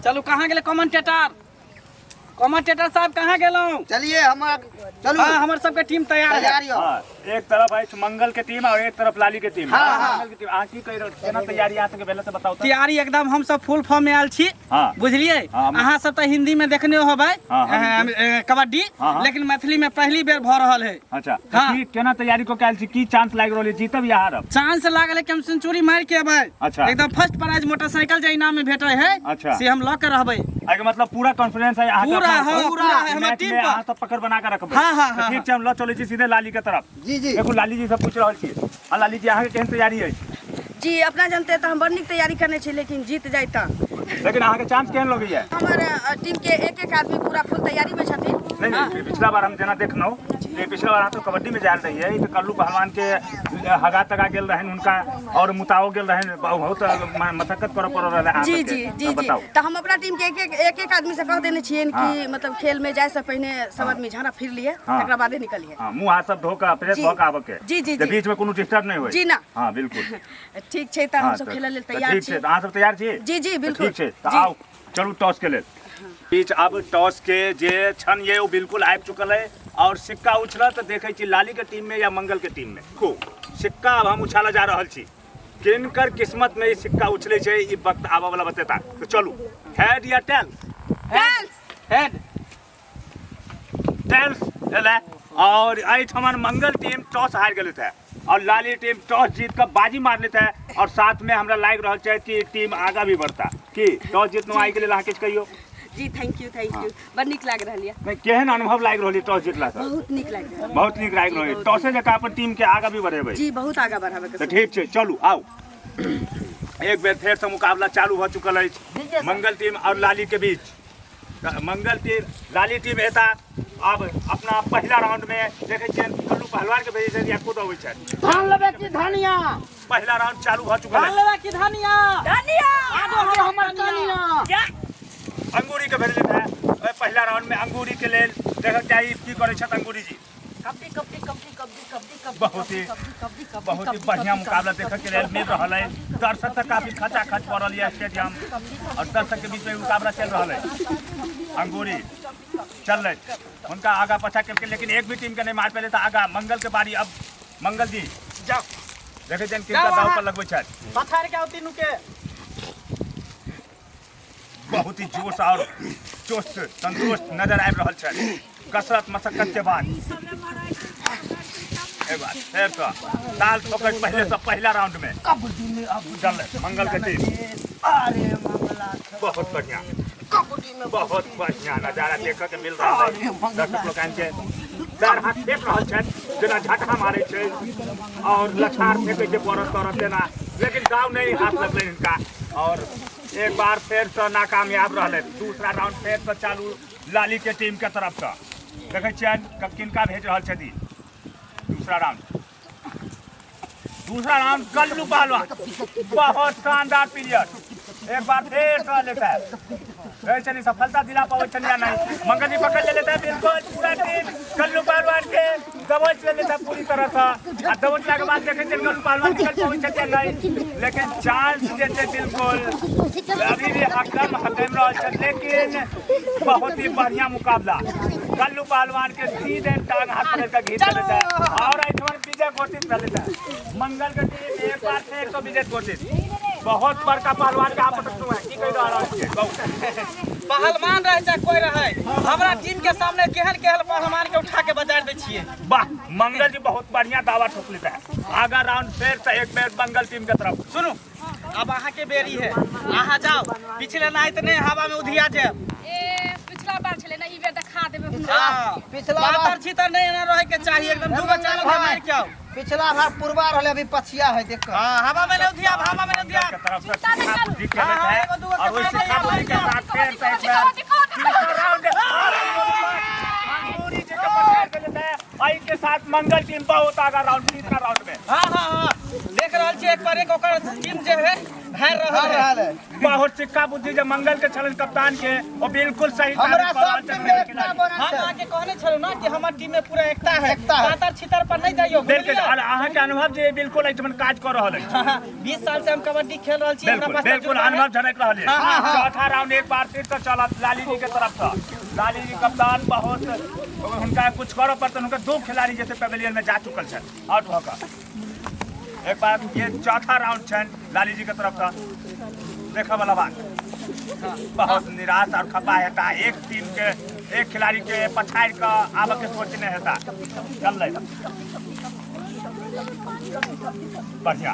चलू कहाँ गेलै कमेंटेटर? कमेंटेटर साहब कहाँ गेलहुँ? चलिए हमर चलू। हाँ, हमर सबके टीम तैयार है। तैयार यौ। हाँ, एक तरफ अछि मंगल के टीम और एक तरफ लाली के टीम। हाँ, हाँ। मंगल के टीम अहाँ की कहि रहल छी? केना तैयारी अहाँ सबके भेल से बताउ तऽ। तैयारी एकदम हम सब फुल फॉर्म में आयल छी। हाँ। बुझलियै? हाँ, अहाँ सब तऽ हिंदी में देखने होबै, हाँ, हाँ, कबड्डी, हाँ, हाँ। लेकिन मैथिली में पहली बेर भऽ रहल है। अच्छा, तऽ हाँ। की केना तैयारी कऽ के आयल छी? की चांस लागि रहल है, जीतब या हारब? चांस लागल है कि हम सेंचुरी मार के अबै। अच्छा। एकदम फर्स्ट प्राइज मोटरसाइकिल जे इनाम में भेटै है, अच्छा। से हम लऽ के रहबै। एहिके मतलब पूरा कॉन्फिडेंस है अहाँके पूरा, अपना हाँ, ऊपर? पूरा है हमर मैच टीम में पर। अहाँ सब पकड़ बना के रखबै। हाँ, हाँ, तऽ हाँ, ठीक छै, हम लऽ चलै छी सीधे लाली के तरफ। जी जी। देखू लाली जी से पूछि रहल छी। हाँ लाली जी, अहाँके केहन तैयारी अछि? जी अपना जानते तऽ हम बड़ नीक तैयारी करने छी, लेकिन जीत जाय तऽ। लेकिन अहाँके चांस केहन लगैया? हमर टीम के एक एक आदमी पूरा फुल तैयारी में छथिन। नहीं नहीं, पिछला बार हम जेना देखलहुँ जे पिछला बार अहाँ सब कबड्डी में जायल रहियै तऽ कल्लू पहलवान के हगा तगा गेल रहनि हुनका और मुताओ गेल रहनि, बहुत मशक्कत करऽ पड़ल रहै अहाँ जी सबके। जी जी तऽ जी। बताउ। तऽ हम अपना टीम के एक एक एक एक आदमी से कह देने छियनि कि हाँ। मतलब खेल में जाय से पहिने सब आदमी झाड़ा फिर लिए, हाँ। तकरा बादे निकलिए। हाँ, मुँह हाथ सब धो कऽ फ्रेश जी। भऽ कऽ आबऽ के। जी, जी, जे जी। बीच में कोनो डिस्टर्ब नहि होय। जी ना। हाँ बिल्कुल। ठीक छै तऽ हाँ, हम सब खेलऽ लेल तऽ तैयार ठीक छी। छै, तऽ अहाँ सब तैयार छी? जी, जी, तऽ बिल्कुल। ठीक छै, तऽ जी। आउ चलू टॉस के लेल। बीच अब टॉस के जे क्षण ये वो बिल्कुल आबि चुकल है और सिक्का उछलत तऽ देखै छी लाली के टीम में या मंगल के टीम में। देखू सिक्का अब हम उछालऽ जा रहल छी, किनकर किस्मत में ई सिक्का उछलै छै ई वक्त आबऽ वाला बतेता। तऽ चलू हेड या टेल्स? टेल्स। हेड। टेल्स एलै और एहिठमन मंगल टीम टॉस हारि गेल है और लाली टीम टॉस जीत कऽ बाजी मार लेते है और साथ में हमरा लागि रहल छै कि टीम आगा भी बढ़ता। की टॉस जीतलहुँ आइ के लेल अहाँ किछु कहियौ? जी thank you, thank you, बड़ नीक लागि रहल यऽ। नहि, केहन अनुभव लागि रहल यऽ टॉस जीतला से? बहुत नीक लागि रहल। बहुत नीक लागि रहल यऽ। टॉसे जकाँ अपन टीम के आगा भी बढ़ेबै। जी बहुत आगा बढ़ाबै के। तऽ ठीक छै, चलू आउ। एक बेर फेर से मुकाबला चालू भऽ चुकल अछि मंगल टीम और लाली के बीच। मंगल टीम लाली टीम एता अब अपना पहिला राउंड में देखै छियनि कल्लू पहलवान के भेजै छथि या खुद अबै छथि। धान लेबै कि धनिया? पहिला राउंड चालू भऽ चुकल धान अछि। लेबै कि धनिया? धनिया। आगो है हमर कनिया। अंगूरी के भेजले है ओहि पहिला राउंड में अंगूरी के लेल देखक चाही की करै छथि अंगूरी जी। कबड्डी कबड्डी कबड्डी कबड्डी कबड्डी कबड्डी बहुत ही कबड्डी कबड्डी कबड्डी बहुत ही कबड्डी, बढ़िया कबड्डी, मुकाबला कबड्डी, देखऽ के लेल मिल रहल है। दर्शक तऽ काफी खचाखच पड़ल यऽ स्टेडियम और दर्शक के बीच में मुकाबला चल रहल है। अंगूरी चल हुनका आगा पाछा केलकै लेकिन एक भी टीम के नहीं मार पेले। तऽ आगा मंगल के बारी। अब मंगल जी जाओ देखै छियनि किनका जाउ दाव अहाँ। पर लगबै छथि। पछाड़ि के आउ तीनू के। बहुत ही जोश और चुस्त तंदुरुस्त नजर आबि रहल छथि कसरत मशक्कत के बाद। एक बार फेर से ताल ठोकै पहले से पहला राउंड में चल मंगल के टीम। बहुत बढ़िया, बहुत बढ़िया नजारा देखे के मिल रहा है। दर्शक लोकनि के पैर हाथ फेंक रहल छथि जेना झटका मारै छै और लछार फेंकै छै बरत तरत तेना, लेकिन दाव नहीं हाथ लगलै हिनका और एक बार फेर से नाकामयाब रहलै। दूसरा राउंड फेर से चालू लाली के टीम के तरफ से। देखै छियनि किनका भेज रहल छथि। दूसरा राउंड, दूसरा राउंड कल्लू पहलवान बहुत शानदार प्लेयर एक बार फिर से लेता है। देखै छियनि सफलता दिला पाबै छनि या नहीं। मंगल जी पकड़ ले लेता है बिल्कुल पूरा टीम कल्लू पहलवान के दबोच ले लेता है पूरी तरह से। आ दबोचला के बाद देखै छियनि कल्लू पहलवान निकल पाबै छथि या नहीं, लेकिन चांस जे छै बिल्कुल अभी भी हकम हकम रहल छथि। लेकिन बहुत ही बढ़िया मुकाबला कल्लू पहलवान के सीधे टांग हाथ पकड़ के घींच लेता है और एहिठमन विजय घोषित कर लेता है मंगल के टीम। एक बार फिर तो विजय घोषित। बहुत बड़का पहलवान के आप पटकू है की कहि रहल छियै? कहू। पहलवान रहे चाहे कोई रहे, हमरा टीम के सामने केहन केहन पहलवान के उठा के बजार दै छियै। वाह मंगल जी बहुत बढ़िया दावा ठोक लेता है। आगा राउंड फिर से एक बेर मंगल टीम के तरफ। सुनू अब अहाँ के बेरी है, अहाँ जाओ। पिछले नाइत नहीं हवा में उधिया जाए। ए पिछला बार छले ना, ई बेर देखा देबे। हाँ। पिछला पातर बार छीतर नहीं एना रहे के चाहिए, एकदम दू बच्चा लोग मार के आओ। पिछला बार पुरवा रहले, अभी पछिया है, देख कऽ। हाँ, हवा में नहीं दिया, हवा में नहीं दिया। के तरफ से शिक्षा बुद्धि के हाँ, हाँ, है एगो दूगो और वही के शिक्षा बुद्धि के साथ फिर से एक बार तीसरा राउंड अंगूरी जी के पछाड़ के लेता है और इनके साथ मंगल टीम बहुत आगा राउंड तीसरा राउंड में। हाँ हाँ हाँ, देख रहल छी, एक पर एक ओकर टीम जे है हार हार रहल है। रहल है। बहुत सिक्का बुद्धि जे मंगल के छलन कप्तान के और बिल्कुल सही हमरा साबित कर रहल सब टीम छथिन में एकता खिलाड़ी। बनल हम छै। अहाँके कहने छलहुँ ना कि हमर टीम में पूरा एकता है। एकता है। पातर छितर पर नहीं जाइयो। बिल्कुल। बुझलियै? और अहाँके अनुभव जे बिल्कुल एहिठमन काज कऽ रहल अछि। हाँ, 20 साल से हम कबड्डी खेल रहल छी, हमरा बिल्कुल पास बिल्कुल तजुर्बा है। अनुभव झलक रहल है। हाँ, हाँ। चौथा राउंड एक बार फिर से चलत लाली जी के तरफ से। लाली जी कप्तान बहुत हुनका कुछ करऽ पड़तनि। हुनका दू खिलाड़ी जैसे पेवेलियन में जा चुकल छथि आउट भऽ कऽ। एक बार ये चौथा राउंड छनि लाली जी के तरफ से। देखऽ वाला बात, बहुत निराश और खपा हेता, एक टीम के एक खिलाड़ी के पछाड़ि कऽ आबऽ के सोच नहि हेता। चललै बढ़िया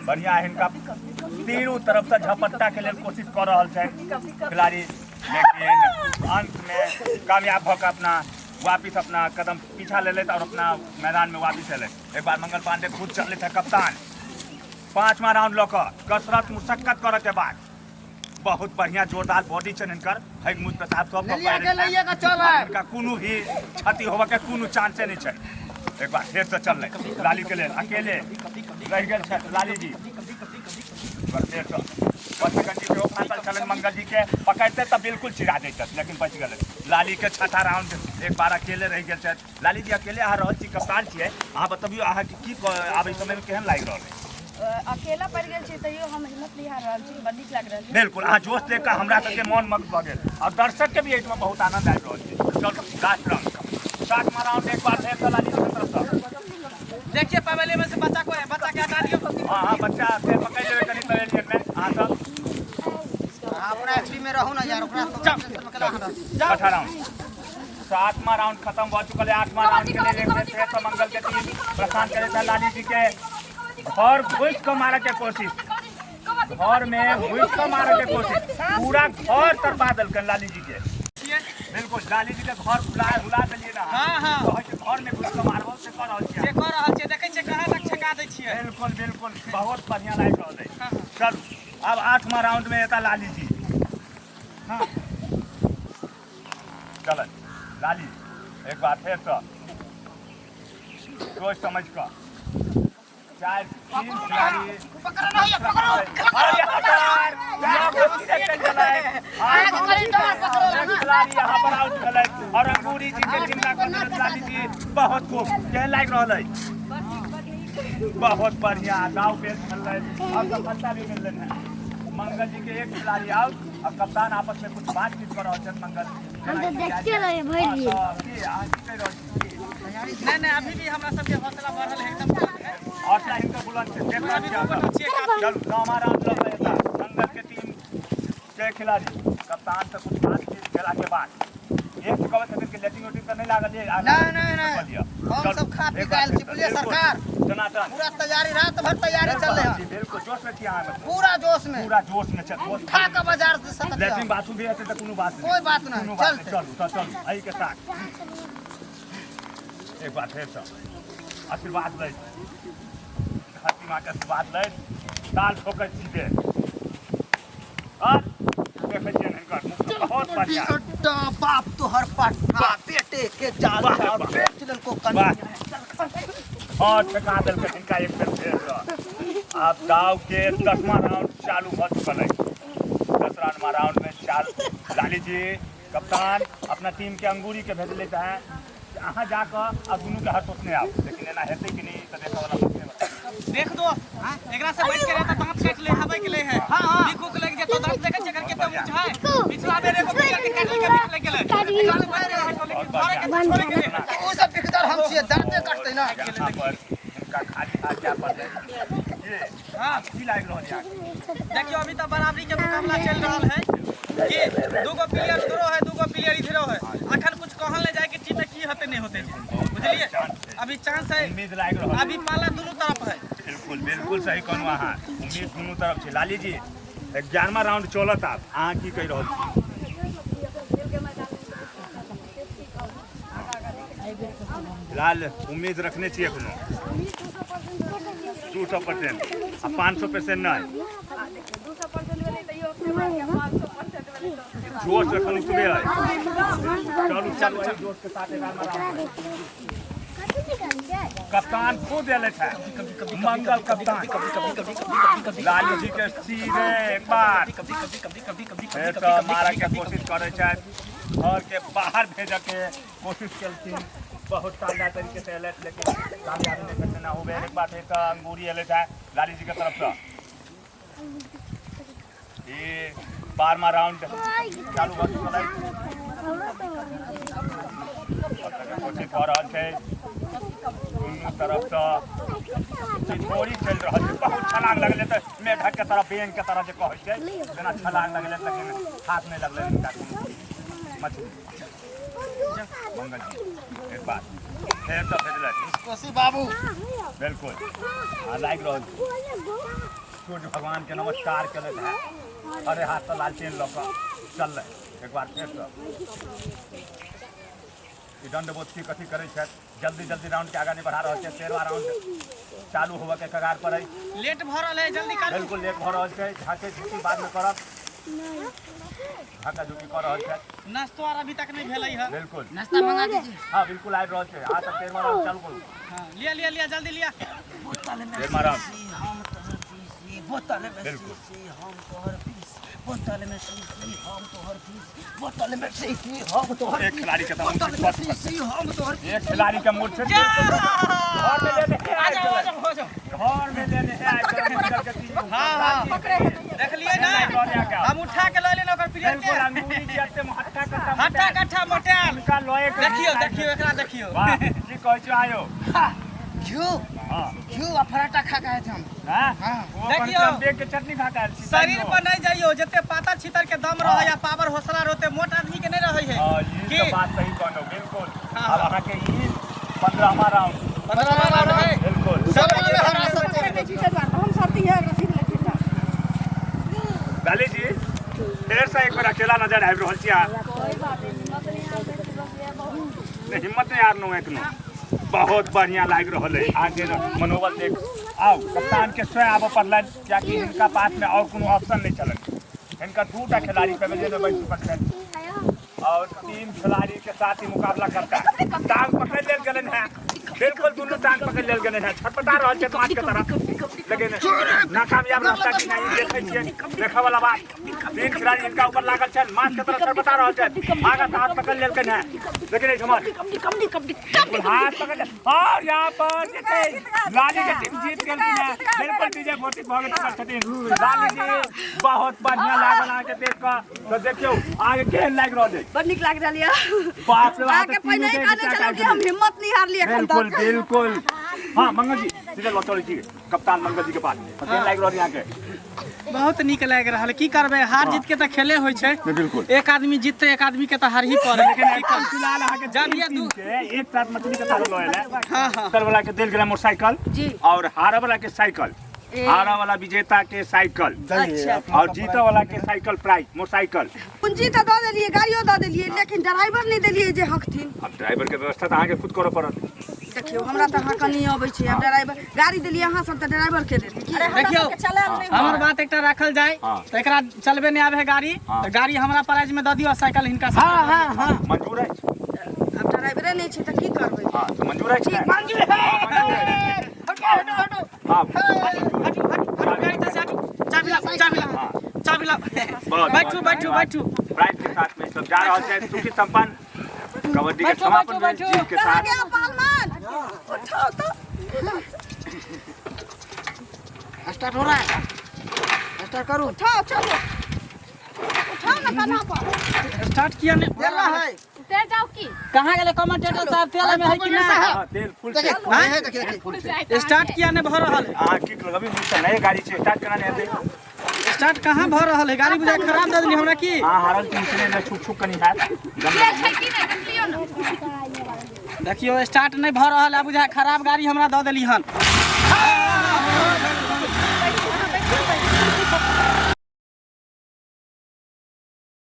बढ़िया। हिनका तीनों तरफ से झपट्टा के लेल कोशिश कऽ रहल छथि खिलाड़ी, लेकिन अंत में कामयाब भऽ कऽ अपना वापिस अपना कदम पीछा ले लेत और अपना मैदान में वापिस एलथि। एक बार मंगल पांडे खुद चलले है कप्तान पांचवा राउंड लऽ कऽ कसरत मुशक्कत करऽ के बाद। बहुत बढ़िया जोरदार बॉडी छनि हिनकर, हग मुँह पेशाब सब कऽ ललिया के पारि लइए के चल आयब। हिनका कोनो भी क्षति होबऽ के कोनो चांसे नहि छै। एक बार फेर से चललै लाली के लेल, अकेले रहि गेल छथि लाली जी। एक बार फेर से बचकंजी सेहो फाँसल छलनि मंगल जी के, पकड़ते तऽ बिल्कुल चिरा जैतथि, लेकिन बचि गेलै। लाली के छठा राउंड, एक बार अकेले रहि गेल छथि लाली जी। अकेले अहाँ रहल छी, कप्तान छियै अहाँ, बतबियौ अहाँके की आब एहि समय मे केहन लागि रहल है? अकेला पड़ि गेल छी तैयो हम हिम्मत नहि हारि रहल छी, बड़ नीक लागि रहल छै। बिल्कुल, अहाँ जोश देख कऽ हमरा सबके मन मग्न भऽ गेल और दर्शक के भी एहिठाम बहुत आनंद आबि रहल छै। चलू लास्ट राउंड, सातमा राउंड, एक बार फेर से लाली जी के तरफ से। देखिए पवेलियन में से बच्चा को है, बच्चा के हटा दियो। हाँ हाँ, बच्चा के पकड़ लेबै कनि पवेलियन में अहाँ सब। अहाँ अपना एचपी में रहू ना यार, ओकरा सब टेंशन में केला अहाँ रहू। छठा राउंड, सातवां राउंड खत्म भऽ चुकल है। आठवां राउंड के लेल एक बेर फेर से मंगल के टीम प्रस्थान करे छल। लाली जी के घर घुसि कऽ मारऽ के कोशिश, घर में घुसि कऽ मारऽ के कोशिश, पूरा घर तरपा देलकनि लाली जी के। बिल्कुल लाली जी के घर हुला हुला देलियै ना। हाँ, हाँ। कहै छै घर में घुसि कऽ मारबो, से कऽ रहल छियै। जे कऽ रहल छियै, देखै छियै कहाँ तक छेका दै छियै। बिल्कुल बिल्कुल, बहुत बढ़िया लागि रहल है। चलू आब आठवां राउंड में एता लाली जी। हाँ। चल लाली, एक बार फेर से सोच समझ कऽ चारि तीन खिलाड़ी। पकड़ो ना भैया, पकड़ो। और यहाँ पर यहाँ पर सीधे चल चलै। अहाँके कनि डर पकड़ो एक खिलाड़ी यहाँ पर आउट भेलै और अंगूरी जी के जिम्मा कर देलक लाली जी। बहुत खूब, केहन लागि रहल है? बहुत बढ़िया दाव पेश खेललै और सफलता भी मिललै है। मंगल जी के एक खिलाड़ी आउट और कप्तान आपस में कुछ बातचीत कर रहल छथि। मंगल हम तऽ देखते रहे भरि दिन। हाँ, तऽ की अहाँ की कहि रहल छी की? नहीं नहीं, अभी भी हमरा सबके हौसला बढ़ल है एकदम बुलंद है। हौसला हिनकर बुलंद छै, देख रहल अभी छी दू अहाँ गोटा सब। छियै काफी। चलू नौमा राउंड लऽ कऽ एता मंगल के टीम के खिलाड़ी। कप्तान से कुछ बातचीत केला के बाद एक तऽ कहबै छथिन कि लेटिंग वेटिंग तऽ नहि लागल ये? नहीं, नहीं, नहीं। कऽ लिअ। हम चलू, सब खा पी एक के आयल बार छी, बुझलियै बिल्कुल। सरकार? टनाटन पूरा तैयारी, रात भर तैयारी चल रहे जी हैं। बिल्कुल, जोश में छी अहाँ मतलब? पूरा जोश में। पूरा जोश में छै। जोश उठा के बाजार से सकत लेट्रिन बाथरूम भी हेतै तऽ कोनो बात नहि। कोई बात नहीं, कोनो बात नहि। चलते। चलू तऽ चलू एहि के साथ एक बार फेरसँ आशीर्वाद लैत, धरती माँ के आशीर्वाद लैत ताल ठोकै सीधे और देखै छियनि हिनकर मुख बहुत बढ़िया। बेटा बाप तोहर पट्टा बेटे के जाल वाह, वाह। बेच देलको वाह। कनिया। और ठेका देलकै हिनका एक बेर फेरसँ। आब दाव के 10वां राउंड चालू भऽ चुकल अछि। 10वां राउंड में चाल लाली जी कप्तान अपना टीम के अंगूरी के भेजले है, अहाँ जाकऽ आ दुनू के हाथ सोचने आउ, लेकिन एना हेतै कि नहि तऽ देखऽ वाला बात छै। देख दोस्त, एकरा से बच के रह तऽ दांत काटि ले हबै के ले है। हाँ, हाँ। बिकू के लग जेतो दांत, देखै छियै एकर केते ऊंच है। पिछला बेर एगो पियर के काटि के बिक लग गेलै। एकरा से बच के रहै तो, लेकिन धरे के छोड़े के नहीं। ओ सब बिकदार हम छियै, दाँते कटतै ना। यहाँ पर हिनका खाली हाथ जाय पड़लै ये। हाँ। की लागि रहल यऽ अहाँके? देखियो, अभी तऽ बराबरी के मुकाबला चलि रहल है कि दूगो प्लेयर उधरो है, दूगो प्लेयर इधरो है। अखन कुछ कहल नहीं जाए कि टीम में की होते नहीं होते, बुझलिए? अभी चांस है। उम्मीद लागि रहल। अभी पाला दुनू तरफ है। बिल्कुल बिल्कुल, सही कहलहुँ अहाँ, उम्मीद दुनू तरफ छै। लाली जी, 11वां राउंड चलत आब, अहाँ की कहि रहल छी? फिलहाल उम्मीद रखने छियै एखनो 200% आ 500% नहि। जोश एखन उतबे है। चलू चलू, एहि जोश के साथ 11 राउंड। कप्तान खुद एले छै, मंगल कप्तान। लालू जी के सीधे एक बार फेर तऽ मारऽ के कोशिश करै छथि, घर के बाहर भेजऽ के कोशिश केलखिन। बहुत शानदार तरीके से एलथि, लेकिन कामयाबी नहि भेटलनि। हो एक बार फेर तऽ अंगूरी एलथि है लाली जी के तरफसँ। ई 12वां राउंड चालू भऽ चुकल अछि। कोशिश भऽ रहल छै, दुनू तरफसँ चिचोरी चलि रहल छै। बहुत छलांग लगलै तऽ मेढक के तरफ, बेंग के तरह जे कहै छै, जेना छलांग लगलै, लेकिन हाथ नहि लगलै हिनका कोनो मछली। मंगल जी एक बार फेर तऽ भेजलथि। कोसी बाबू। बिल्कुल, आ लागि रहल छै सूर्य भगवान के नमस्कार केलथि है, अरे हाथ से लालटेन लऽ कऽ चललै। एक बार फेरसँ ई दंडबोध की कथी करै छथि? जल्दी जल्दी राउंड के आगाँ नहि बढ़ा रहल छै। 13वां राउंड चालू होबऽ के कगार पर अछि। लेट भऽ रहल है, जल्दी करू। बिल्कुल लेट भऽ रहल छै। झाँके झुकी बाद में करब, झाँका झुकी कऽ रहल छथि। नाश्तो आर अभी तक नहीं भेलै है। बिल्कुल। नाश्ता मंगा दीजिए। हाँ, बिल्कुल आबि रहल छै। अहाँ सब 13वां राउंड चालू करू। हाँ, लिया लिया लिया, जल्दी लिया। 13वां राउंड। हम तोहर पीसी बोतल में। बिल्कुल। शीशी हम तोहर पीस बोतल में, शीशी हम तोहर पीस बोतल में, शीशी हम तोहर एक खिलाड़ी के तऽ बोतल में, मुँह से शीशी हम तोहर। एक खिलाड़ी के मूड से घर में लेने है आ जाओ, आ जाओ, हो जाओ। घर में लेने है आए चलो, निकल के चीज। हाँ हाँ, देखलिए ना, हम उठा के लऽ लेना ओकर प्लेयर बिल्कुल के। अंगूरी जी एते हट्टा कट्टा। हट्टा कट्ठा मोटायल। हुनका लए के देखियो, देखियो, एकरा देखियो। वाह, की कहै छियो आयो? घिउ। हाँ। घिउ आ पराठा खा के आए थे हम। हाँ। हाँ। ओ देखियौ। कहै छै, हम देख के चटनी खा के आयल छी। शरीर पर नहीं जाइयो, जते पातर छितर के दम रहे या पावर हौसला रहते, मोट आदमी के नहीं रहे है। हाँ, ई की? तऽ बात सही कहलहुँ, बिल्कुल। हाँ। आब अहाँके ई 15वां राउंड। 15वां राउंड है। बिल्कुल। सब हम सब है रसीद लेके। लाली जी फेर से एक बेर अकेला नजर आबि रहल छी अहाँ। नहीं, हिम्मत नहीं हारनो एखनो। बहुत बढ़िया लागि रहल है अहाँके मनोबल देख। आउ कप्तान के स्वयं आबऽ पड़लनि, कियाकि हिनका पास में और कोनो ऑप्शन नहीं छलनि। हिनका दूटा खिलाड़ी पवेलियन में बैठ चुकल छथि और तीन खिलाड़ी के साथ ही मुकाबला करता है। टांग पकड़ लेल गेलनि है, बिल्कुल दुनू टांग पकड़ लेल गेलनि है। छटपटा रहल छथि माछ के तरह, लेकिन नाकामयाब रास्ता कि नहीं, देखै छियै, देखऽ वाला बात। तीन खिलाड़ी हिनका ऊपर लागल छनि, माछ के तरह छटपटा रहल छथि। आगा से हाथ पकड़ लेलकनि है, लेकिन एहिठमा बिल्कुल हाथ पकड़ और यहाँ पर जे छै लाली के टीम जीत गेलखिन है। बिल्कुल विजय घोषित भऽ गेल छथिन लाली जी। बहुत बढ़िया लागल अहाँके देख कऽ। तऽ देखियौ अहाँके केहन लागि रहल अछि? बड़ नीक लागि रहल यऽ। बाप रे बाप। अहाँके पहिने ही कहने छलहुँ कि हम हिम्मत नहीं हारली एखन बिल्कुल तक। बिल्कुल। हाँ मंगल जी, सीधे लऽ चलै छी कप्तान मंगल जी के पास। केहन लागि रहल अहाँके? बहुत नीक लागि रहल। की करबै, हार जीत के तऽ खेले होइ छै। बिल्कुल। एक आदमी जीतते, एक आदमी के तऽ हार ही पड़े। लेकिन एखन फिलहाल अहाँके जब ये तीन के एक साथ मछली के तारो लऽ एलै। हाँ हाँ। तर वाला के देल गेलै मोटरसाइकिल जी। और हारऽ वाला के साइकिल, हारऽ वाला विजेता के साइकिल। अच्छा। और जीतऽ वाला के साइकिल प्राइज, मोटरसाइकिल। पूंजी तऽ दऽ देलियै, गाड़ियो दऽ देलियै, लेकिन ड्राइवर नहि देलियै जे हकथिन। आब ड्राइवर के व्यवस्था तऽ अहाँके खुद करऽ पड़त। देखियौ, हमरा तऽ अहाँ कनि अबै छै। आब ड्राइवर गाड़ी देलियै अहाँ सब, तऽ ड्राइवर के देतै की? देखियौ, हमर बात एकटा राखल जाय। हाँ। तऽ एकरा चलबे नहि आबे है गाड़ी। हाँ। तऽ गाड़ी हमरा प्राइज में दऽ दियौ, साइकिल हिनका सब। हाँ हाँ हाँ। मंजूर अछि। आब ड्राइवरे नहि छै तऽ की करबै? हाँ, तऽ मंजूर अछि ने? मंजूर है। हटो हटो हटो। हाँ। हटू हटू हटू, गाड़ी तऽ से हटू। चाबी लाउ, चाबी लाउ, हाँ। चाबी लाउ। बहुत बैठू बैठू बैठू। प्राइज के साथ में सब जा रहल छै। सुखी संपन्न कबड्डी के बैठू, समापन बैठू, भेल बैठू। जीत के कहाँ साथ। गया पहलवान? उठाओ तो। स्टार्ट हो रहा है, स्टार्ट करो। उठाओ, चलो, उठाओ ना कन्हा पर। स्टार्ट किया नहीं चल रहा है। उतर जाओ की। कहाँ गेलै कमेंटेटर साहब? तेल में है कि ना? हाँ, तेल फुल छै। देखिए है, देखिए देखिए। स्टार्ट किया नहीं भऽ रहल है? अहाँ की लगबी मुझसे? नए गाड़ी छै, स्टार्ट केना नहि हेतै? स्टार्ट कहाँ भऽ रहल है? गाड़ी बुझाइ खराब दऽ देली हमरा की? अहाँ हारल टीम छै ने, छुक छुक कनि हैत। छै की नहि, देखलियौ ने। देखियौ, स्टार्ट नहीं भऽ रहल है, बुझाइ खराब गाड़ी हमरा दऽ देली हन।